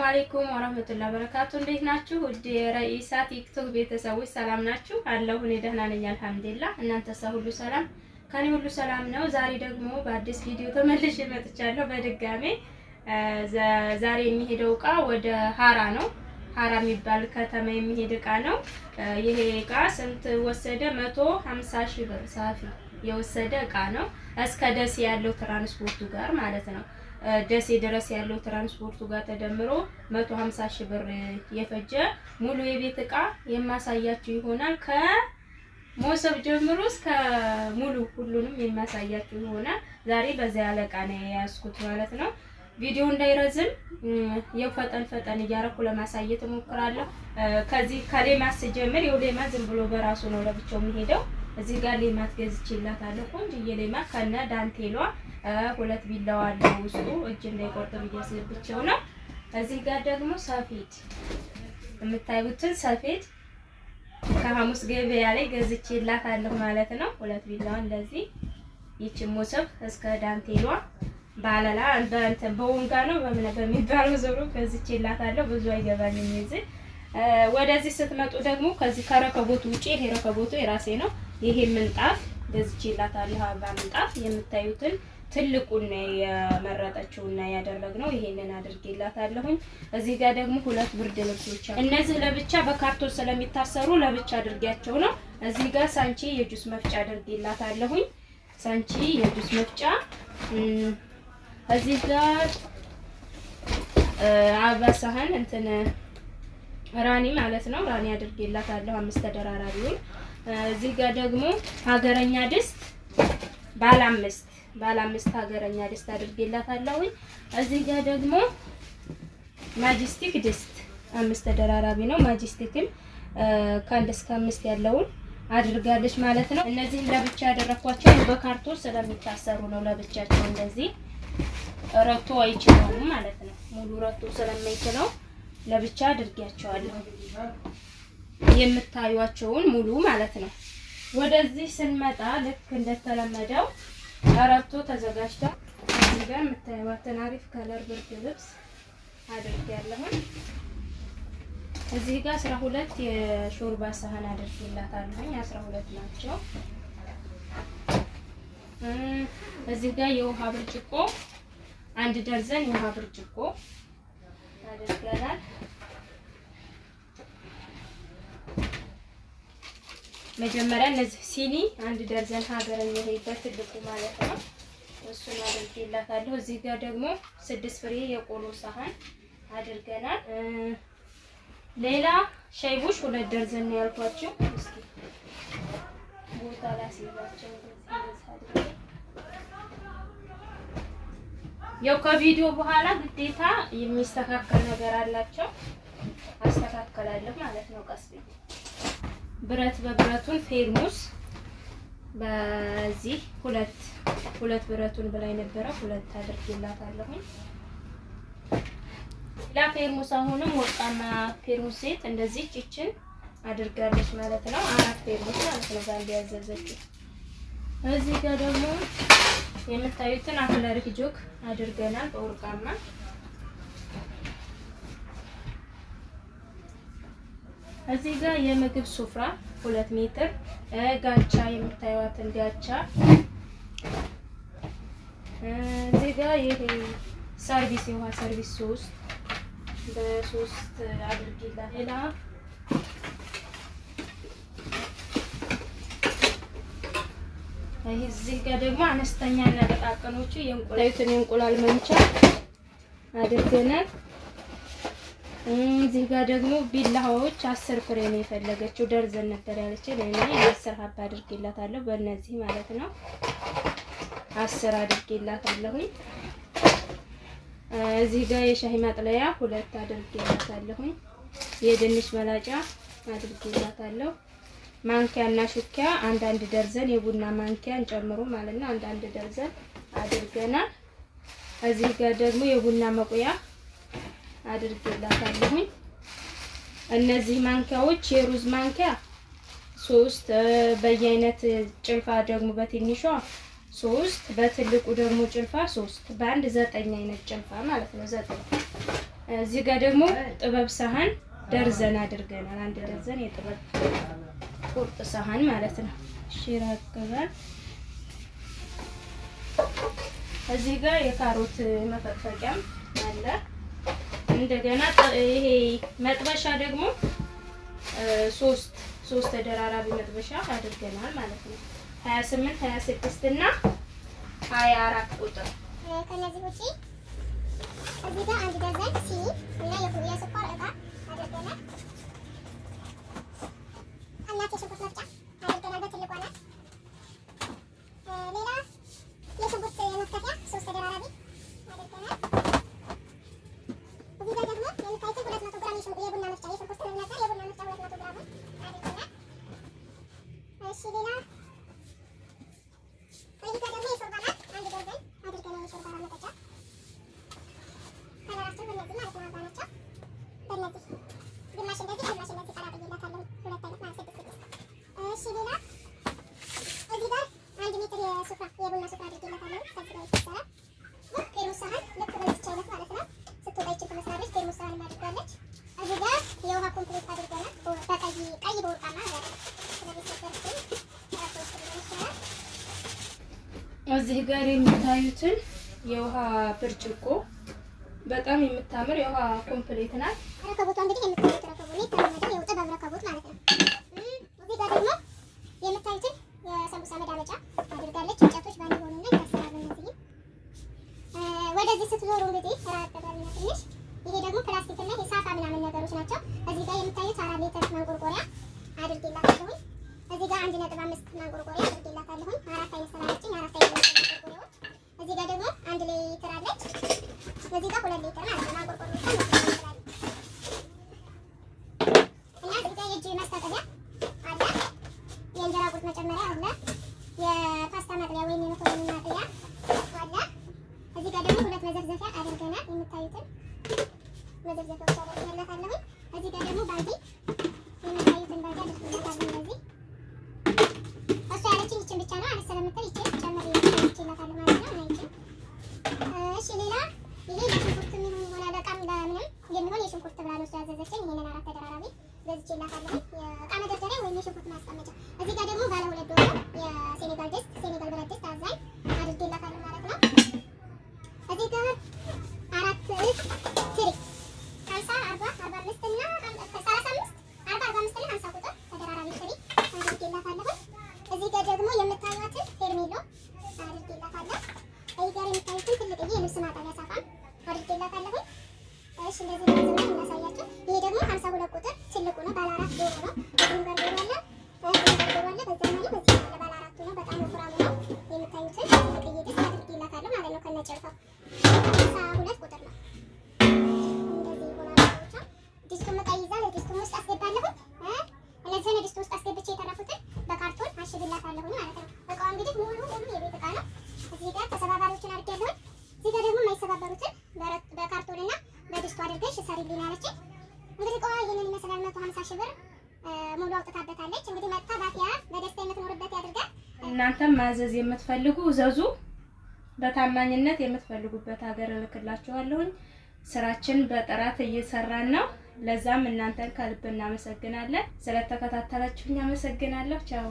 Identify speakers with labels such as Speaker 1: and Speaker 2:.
Speaker 1: አለይኩም ወራህመቱላሂ ወበረካቱ። እንዴት ናችሁ? ውድ የረኢሳ ቲክቶክ ቤተሰቦች ሰላም ናችሁ? አለሁ እኔ ደህና ነኝ አልሐምዱሊላህ። እናንተሳ ሁሉ ሰላም? ከኔ ሁሉ ሰላም ነው። ዛሬ ደግሞ በአዲስ ቪዲዮ ተመልሼ መጥቻለሁ በድጋሜ። ዛሬ የሚሄደው እቃ ወደ ሀራ ነው። ሀራ የሚባል ከተማ የሚሄድ እቃ ነው። ይሄ እቃ ስንት ወሰደ? 150 ሺህ ብር ሳፊ የወሰደ እቃ ነው። እስከ ደሴ ያለው ትራንስፖርቱ ጋር ማለት ነው። ደሴ ድረስ ያለው ትራንስፖርቱ ጋር ተደምሮ 150 ሺህ ብር የፈጀ ሙሉ የቤት እቃ የማሳያችሁ ይሆናል። ከሞሰብ ጀምሮ እስከ ሙሉ ሁሉንም የማሳያችሁ ይሆናል። ዛሬ በዛ ያለ እቃ ነው የያዝኩት ማለት ነው። ቪዲዮ እንዳይረዝም ያው ፈጠን ፈጠን እያረኩ ለማሳየት እሞክራለሁ። ከዚህ ከሌማት ስጀምር ያው ሌማት ዝም ብሎ በራሱ ነው ለብቻው የሚሄደው። እዚህ ጋር ሌማት ገዝቼላታለሁ። ቆንጅዬ ሌማት ከነ ዳንቴሏ ሁለት ቢላዋ አለው ውስጡ እጅ እንዳይቆርጥ ብዬ አስገብቼው ነው። እዚህ ጋር ደግሞ ሰፌድ የምታዩትን ሰፌድ ከሐሙስ ገበያ ላይ ገዝቼላታለሁ ማለት ነው። ሁለት ቢላዋ እንደዚህ ይቺ ሞሰብ እስከ ዳንቴሏ ባለላ በእንትን በወንጋ ነው በምን በሚባለው ዞሮ ገዝቼላታለሁ። ብዙ አይገባኝም የዚህ። ወደዚህ ስትመጡ ደግሞ ከዚህ ከረከቦቱ ውጪ ይሄ ረከቦቱ የራሴ ነው። ይሄ ምንጣፍ ገዝቼላታለሁ። አበባ ምንጣፍ የምታዩትን ትልቁን ነው የመረጠችውና ያደረግነው ይሄንን አድርጌላታለሁኝ። እዚህ ጋር ደግሞ ሁለት ብርድ ልብሶች እነዚህ ለብቻ በካርቶን ስለሚታሰሩ ለብቻ አድርጊያቸው ነው። እዚህ ጋር ሳንቺ የጁስ መፍጫ አድርጌላታለሁኝ። ሳንቺ የጁስ መፍጫ። እዚህ ጋር አበባ ሳህን እንትን ራኒ ማለት ነው። ራኒ አድርጌላታለሁ አምስት ተደራራቢውን። እዚህ ጋር ደግሞ ሀገረኛ ድስት ባለ አምስት ባለ አምስት ሀገረኛ ድስት አድርጌላታለሁኝ። እዚህ ጋር ደግሞ ማጅስቲክ ድስት አምስት ተደራራቢ ነው። ማጅስቲክም ከአንድ እስከ አምስት ያለውን አድርጋለች ማለት ነው። እነዚህን ለብቻ ያደረኳቸው በካርቶን ስለሚታሰሩ ነው። ለብቻቸው እንደዚህ ረቶ አይችለውም ማለት ነው። ሙሉ ረቶ ስለማይችለው ለብቻ አድርጊያቸዋለሁ። የምታዩቸውን ሙሉ ማለት ነው። ወደዚህ ስንመጣ ልክ እንደተለመደው ረቶ ተዘጋጅቷል። እዚህ ጋር የምታዩዋትን አሪፍ color ብርድ ልብስ አድርጊያለሁኝ። እዚህ ጋር 12 የሾርባ ሳህን አድርጌላታለሁኝ። 12 ናቸው። እዚህ ጋር የውሃ ብርጭቆ አንድ ደርዘን የውሃ ብርጭቆ አድርገናል። መጀመሪያ እነዚህ ሲኒ አንድ ደርዘን ሀገረኛ ይሄ በትልቁ ማለት ነው። እሱን አድርጌላታለሁ። እዚህ ጋር ደግሞ 6 ፍሬ የቆሎ ሳህን አድርገናል። ሌላ ሻይ ቡሽ ሁለት ደርዘን ነው ያልኳቸው። እስኪ ቦታ ላስይዛቸው። ያው ከቪዲዮ በኋላ ግዴታ የሚስተካከል ነገር አላቸው፣ አስተካከላለሁ ማለት ነው። ቀስ ብዬ ብረት በብረቱን ፌርሙስ በዚህ ሁለት ሁለት ብረቱን ብላይ ነበረ ሁለት አድርጌላታለሁኝ። ሌላ ፌርሙስ አሁንም ወርቃማ ፌርሙስ ሴት እንደዚህ ጭችን አድርጋለች ማለት ነው። አራት ፌርሙስ ማለት ነው በአንድ ያዘዘችው። እዚህ ጋር ደግሞ የምታዩትን acrylic ጆክ አድርገናል በወርቃማ። እዚህ ጋር የምግብ ሱፍራ 2 ሜትር ጋቻ የምታዩትን ጋቻ። እዚህ ጋር ይሄ ሰርቪስ የውሃ ሰርቪስ 3 በ3 አድርጌላት። ሌላ እዚህ ጋር ደግሞ አነስተኛ እና ጥቃቅኖቹ የእንቁላል መምቻ አድርገናል። እዚህ ጋር ደግሞ ቢላዋዎች 10 ፍሬ ነው የፈለገችው። ደርዘን ነበር ያለችው። እኔ 10 ሀባ አድርጌላታለሁ በእነዚህ ማለት ነው። 10 አድርጌላታለሁኝ። እዚህ ጋር የሻሂ ማጥለያ ሁለት አድርጌላታለሁኝ። የድንች መላጫ አድርጌላታለሁ። ማንኪያና ሹኪያ አንዳንድ ደርዘን የቡና ማንኪያን ጨምሮ ማለት ነው። አንዳንድ ደርዘን አድርገናል። እዚህ ጋር ደግሞ የቡና መቁያ አድርጌላታለሁኝ። እነዚህ ማንኪያዎች የሩዝ ማንኪያ 3፣ በየአይነት ጭልፋ ደግሞ በትንሿ 3፣ በትልቁ ደግሞ ጭልፋ 3፣ በአንድ 9 አይነት ጭልፋ ማለት ነው። 9 እዚህ ጋር ደግሞ ጥበብ ሰሃን ደርዘን አድርገናል። አንድ ደርዘን የጥበብ ቁርጥ ሰሃን ማለት ነው። እሺ ረከበ። እዚህ ጋር የካሮት መፈቅፈቂያም አለ። እንደገና ይሄ መጥበሻ ደግሞ ሶስት ተደራራቢ መጥበሻ አድርገናል ማለት ነው። 28፣ 26 እና 24 ቁጥር።
Speaker 2: ከነዚህ ውጪ እዚህ ጋር አንድ ደርዘን ሲኒ እና የስኳር እቃ አድርገናል። እናት የሽንኩርት መፍጫ አድርገናል በትልቋ ናት። ሌላ የሽንኩርት መክተፊያ 3 ተደራራቢ አድርገናል። እዚህ ጋር ደግሞ የምታዩትን 200 ግራም የቡና መፍጫ የሽንኩርት ነበር የቡና መፍጫ 200 ግራም አድርገናል። እሺ ሌላ እዚህ ጋር ደግሞ የሾርባ ናት አንድ ደርዘን አድርገናል። የሾርባ መጠጫ ከለራቸው በእነዚህ ማለት ነው አርባ ናቸው። በእነዚህ ግማሽ እንደዚህ ግማሽ እንደዚህ ቀላቅዬላታለሁ። ሁለት አይነት ማለት 6 6። እሺ ሌላ እዚህ ጋር 1 ሜትር የሱፍራ የቡና ሱፍራ አድርጌላታለሁ። ከዚህ ጋር የተሰራ ቴርሙስ ሳህን ልክ በዚች አይነት ማለት ነው። ስትወጣ ይችን ትመስላለች። ቴርሙስ ሳህን አድርጋለች። እዚህ ጋር የውሃ complete አድርገናል። በቀይ ቀይ በወርቃማ ማለት ነው። ስለሚሰበር ይሻላል።
Speaker 1: እዚህ ጋር የምታዩትን የውሃ ብርጭቆ በጣም የምታምር የውሃ complete ናት።
Speaker 2: ረከቦቷ እንግዲህ የምታዩት ረከቦት ነው። የተለመደው የጥበብ ረከቦት ማለት ነው። እዚህ ጋር ደግሞ የምታዩትን የሰንቡሳ መዳመጫ አድርጋለች። እንጨቶች ባንድ ሆኑና ይታሰራሉ። እነዚህ ወደዚህ ስትዞሩ እንግዲህ ራቀባልና ትንሽ ይሄ ደግሞ ፕላስቲክ እና የሳፋ ምናምን ነገሮች ናቸው። እዚህ ጋር የምታዩት 4 ሊትር ማንቆርቆሪያ አድርጌላታለሁ። እዚህ ጋር 1.5 ማንቆርቆሪያ አድርጌላታለሁ። አራት አይነት ስላለችኝ አራት አይነት ማንቆርቆሪያዎች። እዚህ ጋር ደግሞ 1 ሊትር አለች። እዚህ ጋር 2 ሊትር ማለት ነው ማንቆርቆሪያዎች ነው። እና እዚህ ጋር የእጅ ማስታጠቢያ አለ፣ የእንጀራ ቁርጥ መጨመሪያ አለ፣ የፓስታ ማጥለያ ወይም የመኮረኒ ማጥለያ አለ። እዚህ ጋር ደግሞ 2 መዘፍዘፊያ አድርገናል። የምታዩትን መዘፍዘፊያዎች አድርገንላታለሁ። እዚህ ጋር ደግሞ ባልዲ የምታዩትን ባልዲ አድርገንላታለሁ። እንደዚህ እሷ ያለችኝ ይችን ብቻ ነው አነስ ስለምትል ይችን ጨምሬላታለሁ ማለት ነው። እና ይችን እሺ ሌላ ይሄ ለሽንኩርት የሚሆን ይሆናል። በጣም ለምንም የሚሆን የሽንኩርት ብላ ነው እሷ ያዘዘችኝ። ይሄንን 4 ተደራራቢ ገዝቼላታለሁ። የእቃ መደርደሪያ ወይም የሽንኩርት ማስቀመጫ። እዚህ ጋር ደግሞ ባለ 2 ዶሮ የሴኔጋል ድስት ሴኔጋል ብረት ድስት አዛኝ አድርጌላታለሁ ማለት ነው። እዚህ ጋር 4 ትሪ 50 40 45 እና 35 40 45 እና 50 ቁጥር ተደራራቢ ትሪ አድርጌላታለሁ። እዚህ ጋር ደግሞ የምታዩትን ፌርሜሎ አድርጌላታለሁ። እዚህ ጋር የምታዩትን ትልቅዬ የልብስ ማጠቢያ ሳፋ አድርጌላታለሁ። እሺ እንደዚህ ነው እናሳያችሁ። ይሄ ደግሞ 52 ቁጥር ትልቁ ነው። ባለ 4 ዶሮ ነው። እዚህም ጋር ዶሮ አለ፣ እዚህም ጋር ዶሮ አለ፣ በዛም አለ፣ በዚህም አለ። ባለ 4 ነው። በጣም ወፍራሙ ነው። የምታዩትን ትልቅዬ ድስት አድርጌላታለሁ ማለት ነው። ከነጭልፋው 52 ቁጥር ነው። እንደዚህ ይሆናል። ድስቱን ዕቃ ይይዛል። ድስቱን ውስጥ አስገባለሁ። እነዚህን ድስቱ ውስጥ አስገብቼ የተረፉትን በካርቶን አሽግላታለሁ ማለት ነው። እቃው እንግዲህ ሙሉ ሙሉ የቤት እቃ ነው። እዚህ ጋር ተሰባባሪዎችን አድርጌያለሁ። እዚህ ጋር ደግሞ የማይሰባበሩትን በካርቶንና በድስቱ አድርገሽ ሰሪልኝ አለችኝ። እንግዲህ እቃዋ ይህንን ይመስላል። 150 ሺህ ብር ሙሉ አውጥታበታለች። እንግዲህ መጥታ ባፊያ በደስታ የምትኖርበት ያድርጋል።
Speaker 1: እናንተም ማዘዝ የምትፈልጉ እዘዙ። በታማኝነት የምትፈልጉበት ሀገር እልክላችኋለሁኝ። ስራችን በጥራት እየሰራን ነው። ለዛም እናንተን ከልብ እናመሰግናለን። ስለተከታተላችሁኝ አመሰግናለሁ። ቻው።